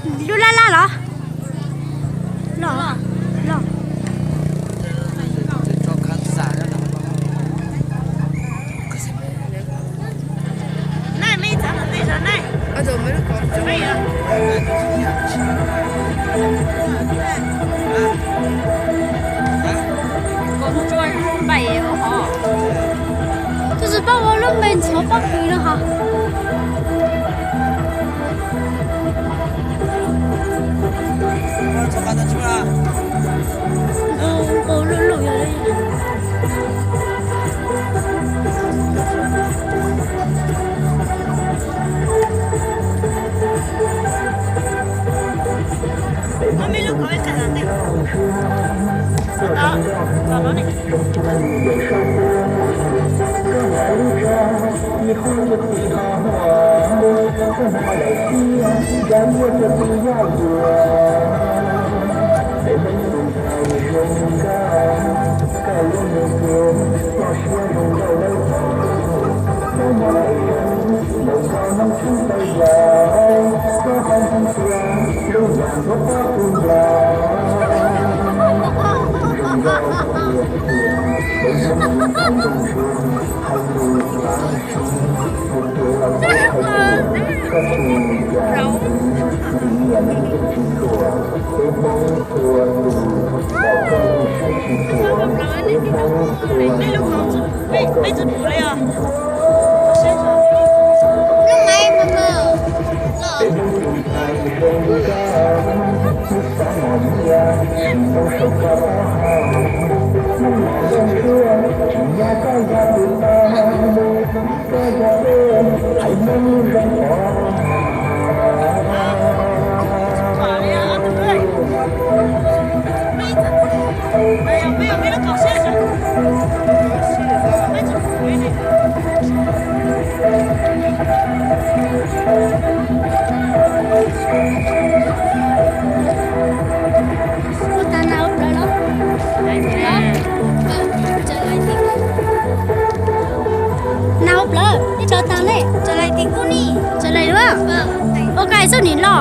Lub laj laj los? Los, los. Tus tsis paub ua lub npe ntxhov pob kws no hos. Nqus lwj lwj yog li. Ua tag na ua plaws los? Na ua plaws, ib plaws tag ne. Txawm lais lawm. Ua koj xub nim los.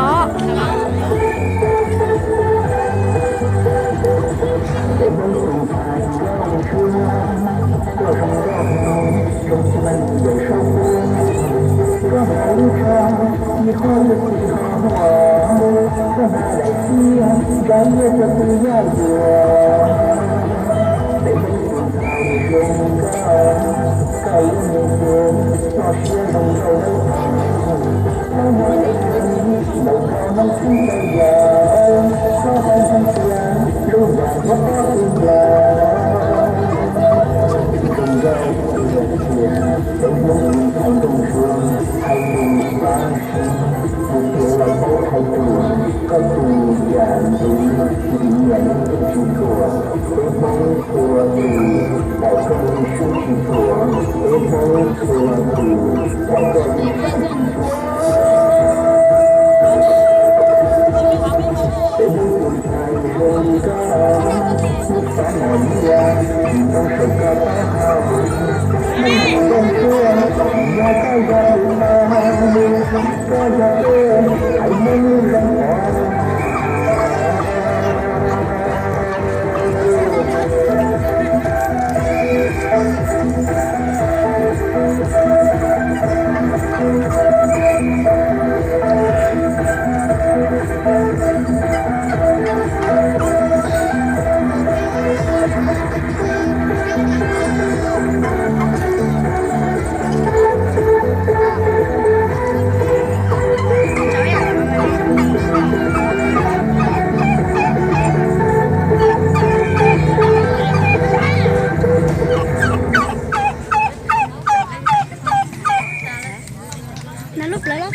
Na lub plaws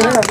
los?